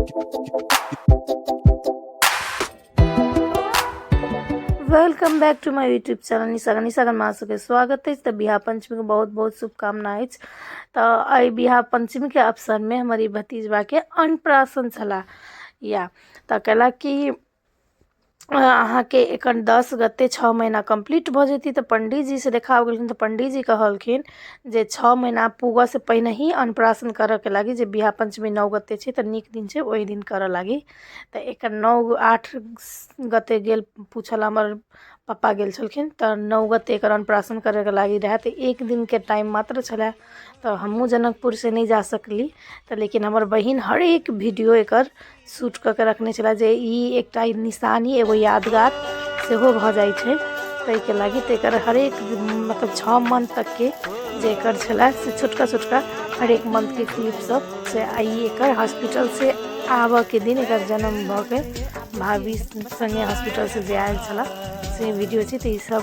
Welcome back to my YouTube channel Nishagan. निशागन अहाँ सबके स्वागत अछि। तऽ बियाह पंचमीके बहुत बहुत शुभकामना अछि। तऽ एहि बियाह पंचमीके अवसरमे हमर ई भतीजबाके अन्नप्राशन छलाह या तऽ कैला कि अहाँके एखन 10 गते 6 महीना कम्प्लीट भऽ जेतै। तऽ पण्डीजीसँ देखाबऽ गेलखिन तऽ पण्डीजी कहलखिन जे 6 महीना पुगऽसँ पहिनहि अन्नप्राशन करऽके लागी, जे बियाह पंचमी 9 गते छै तऽ नीक दिन छै, ओहि दिन करऽ लागी। तऽ एकर 9 8 गते गेल पूछल, हमर पप्पा गेल छलखिन तऽ 9 गते एकर अन्नप्राशन करैके लागी रहै। तऽ एक दिनके टाइम मात्र छलै, तऽ हमहूँ जनकपुरसँ नहि जा सकली। तऽ लेकिन हमर बहिन हरेक वीडियो एकर शूट कऽ के रखने छलै, जे ई एकटा निशानी एगो यादगार सेहो भऽ जाइ छै ताहिके लागि। तऽ एकर हरेक मतलब 6 मंथ तकके जे एकर छलै से छोटका छोटका हरेक मंथके क्लिप सब से आ ई एकर हॉस्पिटलसँ आबऽके दिन एकर जन्म भऽ के भाभी सङ्गे हॉस्पिटलसँ जे आयल छलै से वीडियो छै। तऽ ई सब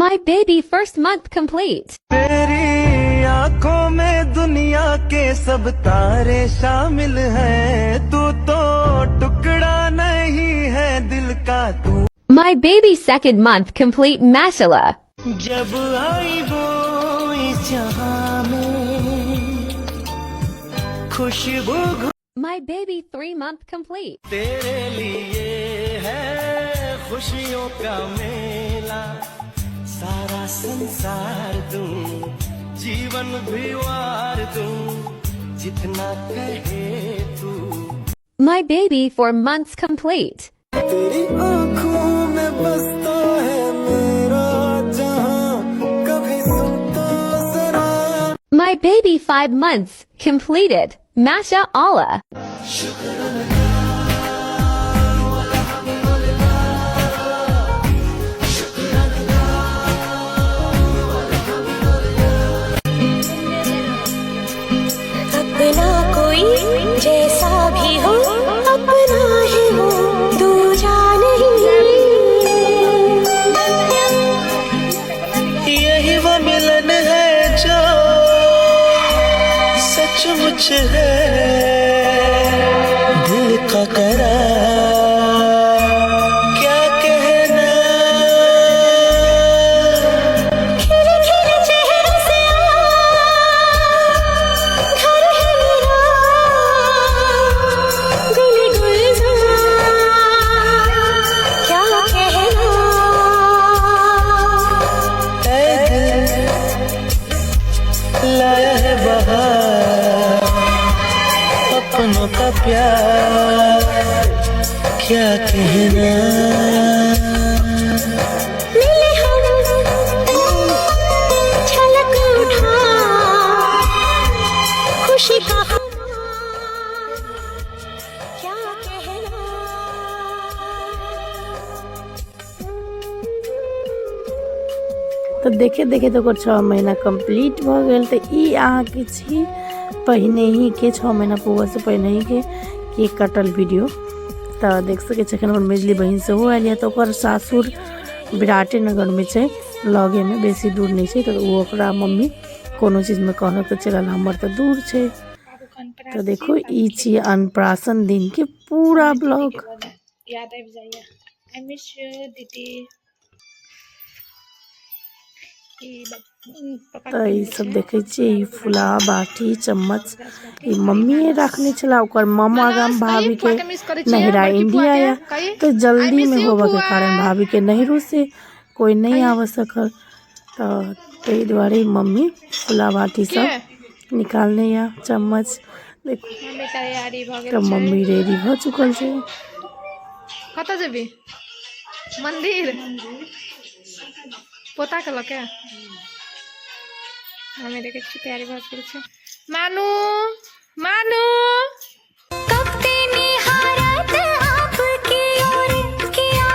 My baby first month complete. तेरी आंखों में दुनिया के सब तारे शामिल हैं, तू तो टुकड़ा नहीं है दिल का तू। My baby second month complete, mashallah. जब आई वो इस जहां में खुशबू। My baby 3 month complete. तेरे लिए है खुशियों का मेला, सारा संसार दूं, जीवन भी वार दूं, जितना कहे तू। My baby 4 months complete. तेरी आंखों में बसता है मेरा जहां, कभी सुन तो जरा। My baby 5 months completed. Masha Allah. अपना कोई जैसा भी हो अपना है वो, दूजा नहीं। यही वो मिलन है जो सचमुच है दिल का करार, क्या कहना। खिले खिले चेहरों से घर है मेरा, गुल गुलजार, क्या कहना। ऐ दिल लाया है बहार, अपनों का प्यार, क्या कहना। मिले हम छलक उठा खुशी का खुमार, क्या कहना। तऽ देखे देखे तऽ ओकर 6 महीना कम्प्लीट भऽ गेल। तऽ ई अहाँके छी पहिने ही के 6 महीना पुगऽसँ पहिने ही के केक कटल वीडियो। तऽ देख सकै छी एखन हमर मझिली बहिन सेहो आयल यऽ। तऽ ओकर सासुर विराटे नगरमे छै, लगेमे, बेसी दूर नहि छै। तऽ ओ ओकरा मम्मी कोनो चीजमे कहलक तऽ चलि आयल, हमर तऽ दूर छै। तऽ देखू ई छी अन्नप्राशन दिनके पूरा ब्लॉग। याद आबि जाइए। I miss you दीदी। ई पप्पा तऽ ई सब देखै छियै, ई फुला बाटी चम्मच ई मम्मीए राखने छला। ओकर मामा गाम भाभी के नहिरा इंडिया या, तऽ जल्दी में होबऽ के कारण भाभी के नहिरो से कोई नहीं आबऽ सकल। तऽ ताहि दुआरे मम्मी फुला बाटी सब निकालने या चम्मच। देखू मम्मी तैयारी भऽ गेल तऽ छै। मम्मी रेडी भऽ चुकल छै। कतऽ जेबी? मंदिर पोता के लऽ के। मम्मी देखै छी तैयारी भऽ गेल छै। मानू मानू कब निहारत आपकी ओर किया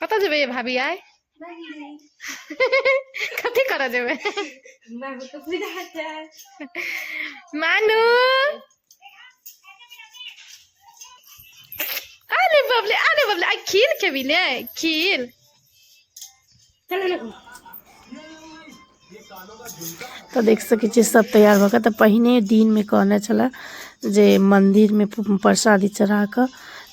कतऽ जेबै ये भाभी आइ? कथी करऽ जेबै? मानू, अरे बबले, अरे बबले, आइ खीर खेबी ने? खीर। तऽ देख सकै छियै, सब तैयार भऽ कऽ। तऽ पहिने दिनमे कहने छलै जे मन्दिरमे प्रसादी चढ़ा कऽ,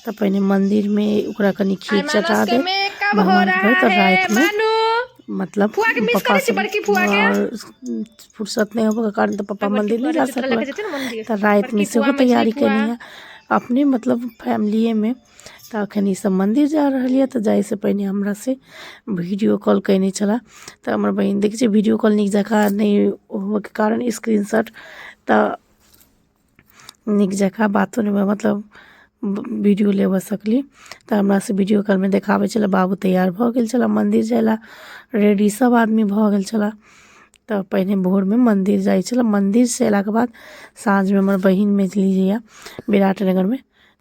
तऽ पहिने मन्दिरमे ओकरा कनि आइ खीर चटा मानस के देत मेकअप हो भगवानके। रहा तऽ है। रातिमे मानू, मतलब फुआ के मिस पप्पा करै छी? सब बड़की फुआ के फुर्सत नहि होबऽके कारण तऽ पप्पा बड़की मन्दिर फुआ नहि जा रहै छै तऽ लऽ सकलक। के जेतै ने मन्दिर। तऽ रातिमे बड़की फुआ, सेहो मझली तैयारी फुआ। केने यऽ अपने मतलब फैमिलिएमे। तऽ एखन ईसब मन्दिर जा रहल यऽ। तऽ जाइसँ पहिने हमरासँ वीडियो कॉल कयने छलाह। तऽ हमर बहिन देखै छै, वीडियो कॉल नीक जकाँ नहि होबऽके कारण स्क्रीन शॉट तऽ नीक जकाँ बातो नहि मतलब वीडियो लेबऽ सकली। तऽ हमरासँ वीडियो कॉलमे देखाबै छलै, बाबू तैयार भऽ गेल छलै मन्दिर जाइ लए, रेडी सब आदमी भऽ गेल छलै। तऽ पहिने भोरमे मन्दिर जाइ छलै। मन्दिरसँ अयलाके बाद साँझमे हमर बहिन मझिली जे यऽ विराटनगरमे,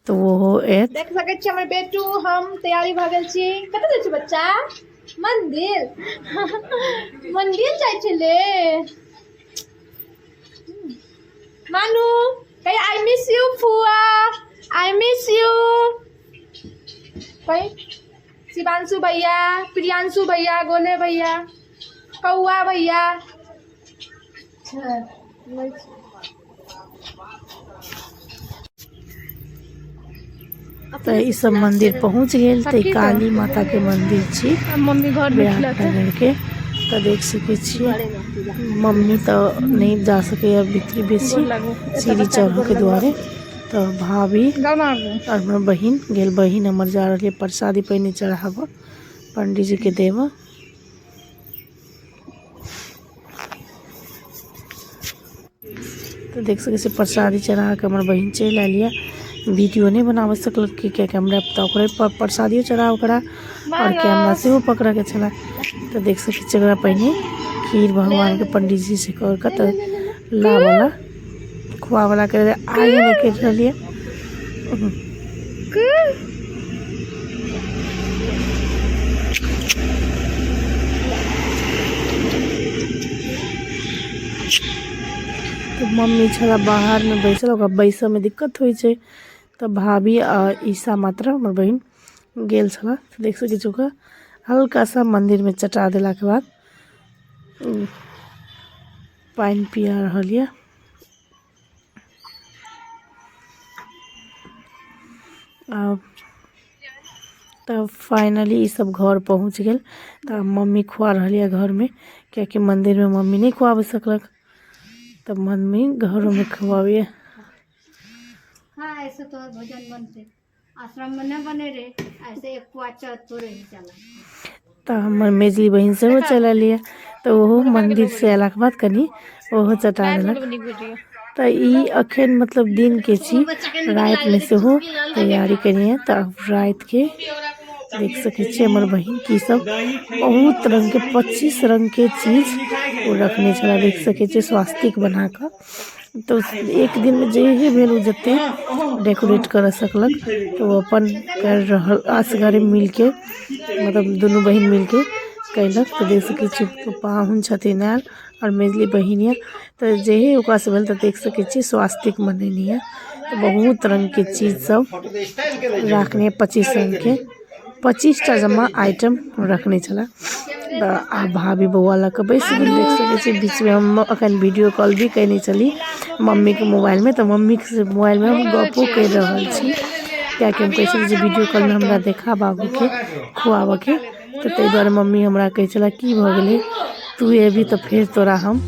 तऽ ओहो आयत। देख सकै छी, हमर बेटू, हम तैयारी भऽ गेल छी। कतऽ जाइ छी बच्चा? मन्दिर। मन्दिर जाइ छलै। मानू कही, I miss you फुआ, I miss you. कही, शिवांशु भैया, प्रियांशु भैया, गोले भैया, कौआ भैया। तऽ ई सब मंदिर पहुँच गेल। तऽ ई काली माता के मंदिर छी मम्मी घर में खिलाते। विराटनगरके। तऽ देख सकै छियै, मम्मी तऽ नहि जा सकैए भीतरी बेसी सीढ़ी चढ़ऽके दुआरे। तऽ भाभी आओर हमर बहिन गेल। बहिन हमर जा रहल यऽ प्रसादी पहिने चढ़ाबऽ, पंडीजीके देबऽ। तऽ देख सकै छियै, प्रसादी चढ़ा कऽ हमर बहिन चलि आयल यऽ। वीडियो नहि बनाबऽ सकलक कि कियाकि हमरा तऽ ओकरे प्रसादियो चढ़ा ओकरा आओर कैमरा सेहो पकड़ऽके छलै। तऽ देख सकै छियै, ओकरा पहिने खीर भगवानके पंडीजी से कऽ कऽ तऽ लाबऽला खुआवला के आगे नहि करि रहल यऽ। तऽ मम्मी छलै बाहरमे बैसल, ओकरा बैसऽमे दिक्कत होइ छै। तऽ भाभी आ ईशा मात्र हमर बहिन गेल छलै। तऽ देख सकै छी, ओकरा हल्का सा मन्दिरमे चटा देलाके बाद पानि पिया रहल यऽ। आ तब फाइनली ई सब घर पहुँच गेल। तऽ मम्मी खुआ रहल यऽ घरमे, कियाकि मन्दिरमे मम्मी नहि खुआबऽ सकलक, तऽ मम्मी घरोमे खुआबैए। हाँ, ऐसे तो भोजन बनते, आश्रम में नहीं बने रहे, ऐसे एक पुआ थोड़े ही चला। तऽ हमर मेजली बहिन सेहो चलि एलियै। तऽ ओहो मन्दिरसँ अयलाके बाद कनि ओहो चटा देलक। तऽ ई अखन मतलब दिनके छी, रातिमे सेहो तैयारी केलियै। तऽ रातिके देख सकै छियै, हमर बहिन की सब बहुत रङ्गके 25 रङ्गके चीज ओ रखने छलै। देख सकै छियै, स्वास्तिक बना कऽ। तऽ एक दिनमे जे भेल, ओ जतेक डेकोरेट करऽ सकलक तऽ ओ अपन करि रहल। असगरे मिलके मतलब दुनू बहिन मिलके कयलक। तऽ देख सकै छियै, पाहुन छथिन आयल आओर मझिली बहिन यऽ। तऽ जेहे ओकरासँ भेल। तऽ देख सकै छियै, स्वास्तिक बनेने यऽ। तऽ बहुत रङ्गके चीज सब राखने, 25 रङ्गके, 25टा जमा आइटम रखने छलै। तऽ आब भाभी बौआ लऽ कऽ बैस गेल। देख सकै छियै, बीचमे हम अखन वीडियो कॉल भी कयने छली मम्मीके मोबाइलमे। तऽ मम्मीके मोबाइलमे हम गपो करि रहल छी, कियाकि हम कहै छलियै जे वीडियो कॉलमे हमरा देखा बाबूके खुआबऽके। तऽ ताहि दुआरे मम्मी हमरा कहै छलै, की भऽ गेलै, तू एबही तऽ फेर तोरा हम।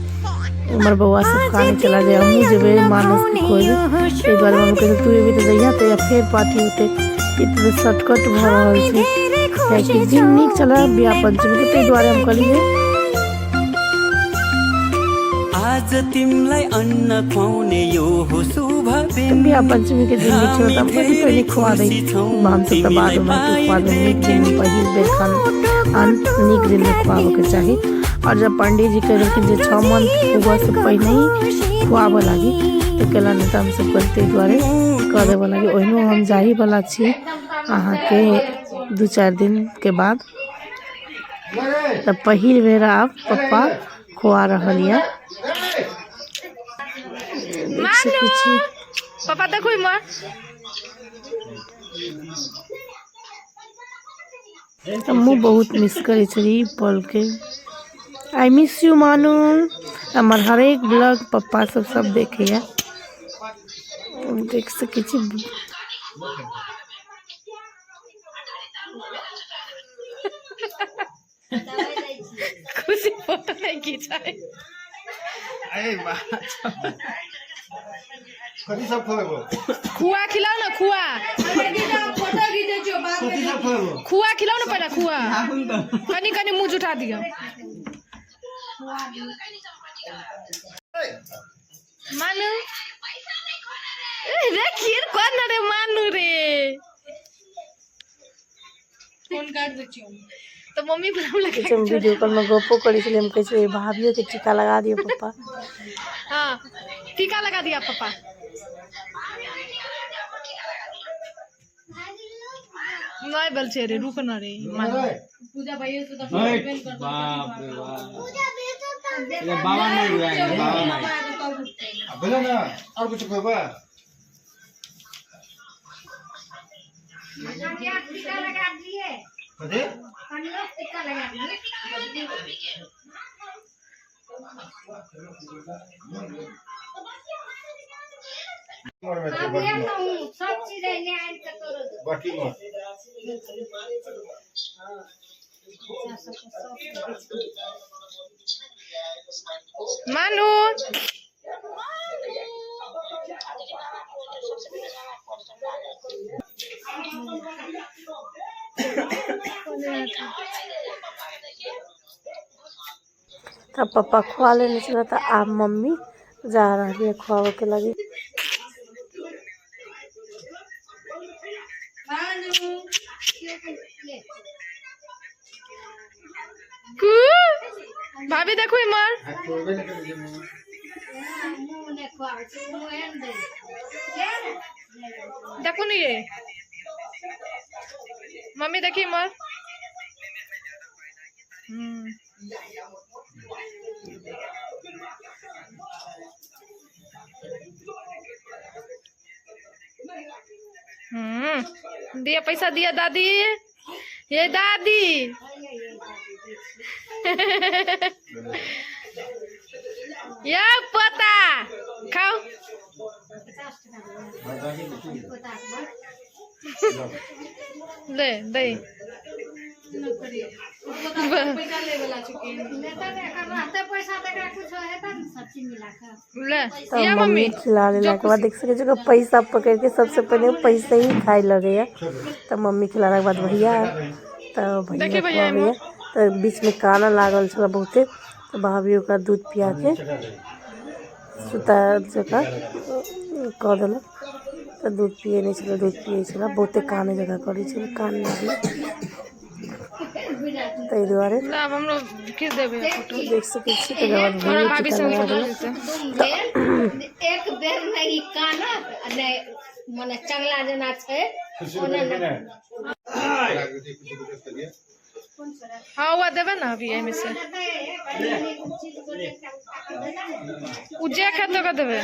हमर बौआ सब कानै छलै जे हमहूँ जेबै मानसके खुएबै। ताहि दुआरे मम्मी कहै, तू एबही तऽ जइहा तऽ फेर पार्टी होतै। ई तऽ शॉर्टकट भऽ रहल छै, कियाकि दिन नीक छलै बियाह पंचमीके, ताहि दुआरे हम कहलियै। आज तिमलाई अन्न खुवाउने यो हो शुभ दिन। बियाह पंचमीके दिन नीक छलै, तऽ हम कहलियै पहिने खुआ दै, हमसब तऽ बादमे खुआ देब। नीक दिनमे पहिल बेर खान अन्न नीक दिनमे खुआबऽके चाही। आओर जब पंडीजी कहि देलखिन जे 6 मंथ हुअसँ पहिने ही खुआबऽ लागी, तऽ केला नहि? तऽ हमसब कहलियै ताहि दुआरे कऽ देबऽ लागी। ओहिनो हम जाहीवला छी अहाँके। 2-4 दिन के बाद। तऽ पहिल बेर आब पप्पा खुआ रहल यऽ। देख सकै छी। पापा देखू इम्हर। हमहूँ बहुत मिस करै छलियै ई पलके। I miss you मानू। हमर हरेक ब्लॉग पप्पा सब सब देखैया। देख सकै छी। खुशी फोटो नहीं खिंचाए। कथी सब खुएबो? खुआ खिलाओ ना, खुआ। कथी सब खुएबो? खुआ खिलाओ ना पहले, खुआ। कनी कनी मुंह जुटा दियो। मानू ए रे खीर कौन रे मानू रे फोन काट दे छियो तो मम्मी पर हम लगा। हम वीडियो कॉल में गपो करै छलियै। हम कहै छलियै भाभियो के टीका लगा दियौ पप्पा। हाँ टीका लगा दिया पापा। नहीं बल छे रे रुक ना रे मानू। बाप रे बाप, ये बाबा नहीं हुआ है, बाबा नहीं। भेलै ना और कुछ खुएबा? टीका लगा दिए। कथी? कनियो टीका लगा दिए। अब ये कहूँ सब चीज एने आनि के तोरो दे। बाकी मत। मानू तब पप्पा खुआ लेने छलै तऽ आब मम्मी जा रहल यऽ खुआबऽ के लगे। कू भाभी देखो इमर। खुएबे नहि करै छै मम्मी। मुँह नहि खुआबै छै, मुँह एहन दै। ले ने। देखो नहीं ये मम्मी देखी इमर। दिया पैसा दिया दादी, ये दादी। ये पोता खाओ। ले दे। ले तब या मम्मी मम्मी खिला लेलाके बाद देख सकै छी पैसा पकड़ के सबसे पहिले पैसे ही खाइ लगैया। तब मम्मी खिलालाके बाद भैया, तब भैया देखी भैया। खुआबैया। तऽ बीचमे कानऽ लागल छलै बहुते, तऽ भाभी ओकरा दूध पिया के सुता जकाँ कऽ देलक। तऽ दूध पियै नहि छलै, दूध पियै छलै बहुते, काने जकाँ करै छलै, कान लागलै ताहि दुआरे। ले अब हमरो खींच देबै फोटो। देख सकै छी। तकर बाद हमरा भैया भाभी टीका संग लगा फोटो देलक। खींचतै। भेल एक बेर नहि कानत आ नहि मने चंगला जेना छै ओना नहि। हाँ हुआ देबै ना अभी एहिमे से उ जे खेतै ओकरा देबै।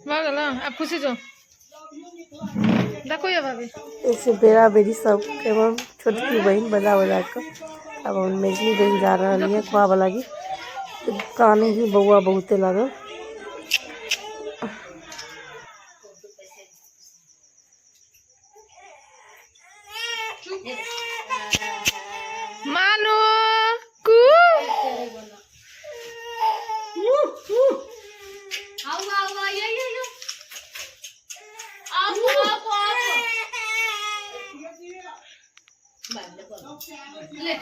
भऽ गेल। आब खुशी जो देखो ये भाभी। ऐसे बेरा बेरी सब एवं छोटकी बहिन बजा बजा कऽ आब हम मेझली बहिन जा रहल यऽ खुआबऽ लागी। तऽ काने ही बौआ बहुते लागल। मानू कू आउ आउ आउ ये ये ये आउ आउ आउ ले।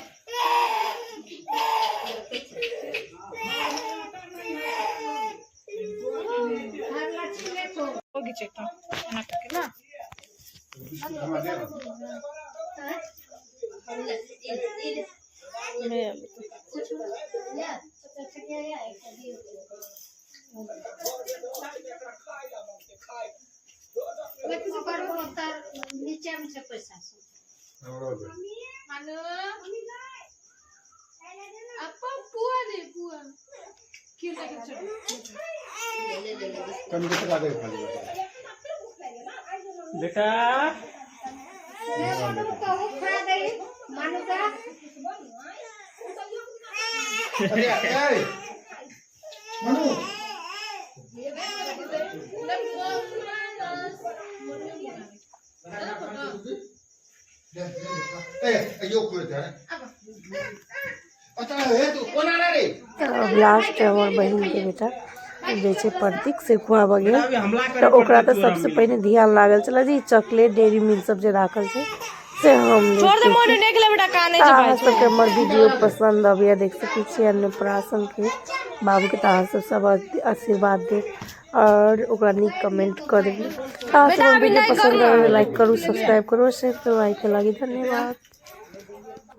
हो घिचेतौ एना करके ना। ओकर ओकर नीचामे छै पैसा सब। हमरो दे। मानू अपा पुआ दे पुआ खीर लेके चलो। कमी के टका दे खाली। बेटा ए, मानू कहू खुआ दही मानू का। अरे ए मनु ए यो खुए थे अच्छा हे तू कोना ना रे। तऽ लास्ट हमर बहिनके बेटा जे छै प्रतीक से खुआबऽ गेल। अभी हमला तऽ ओकरा तऽ सबसँ पहिने ध्यान लागल छलै जे ई चॉकलेट डेयरी मिल्क सब जे राखल छै से हम छोड़ दे लेब। मोनू, देख ले बेटा काने तऽ छै। अहाँ सबके हमर वीडियो पसन्द अबैया, देख सकै छियै अन्नप्राशनके बाबूके, तऽ अहाँ सब सब आशीर्वाद देब आओर ओकरा नीक कमेंट कऽ देबै। तऽ अहाँ बेटा सबके अभी वीडियो नहीं पसन्द करना। आबै लाइक करू, सब्सक्राइब करू, शेयर करू। आइके लागि धन्यवाद।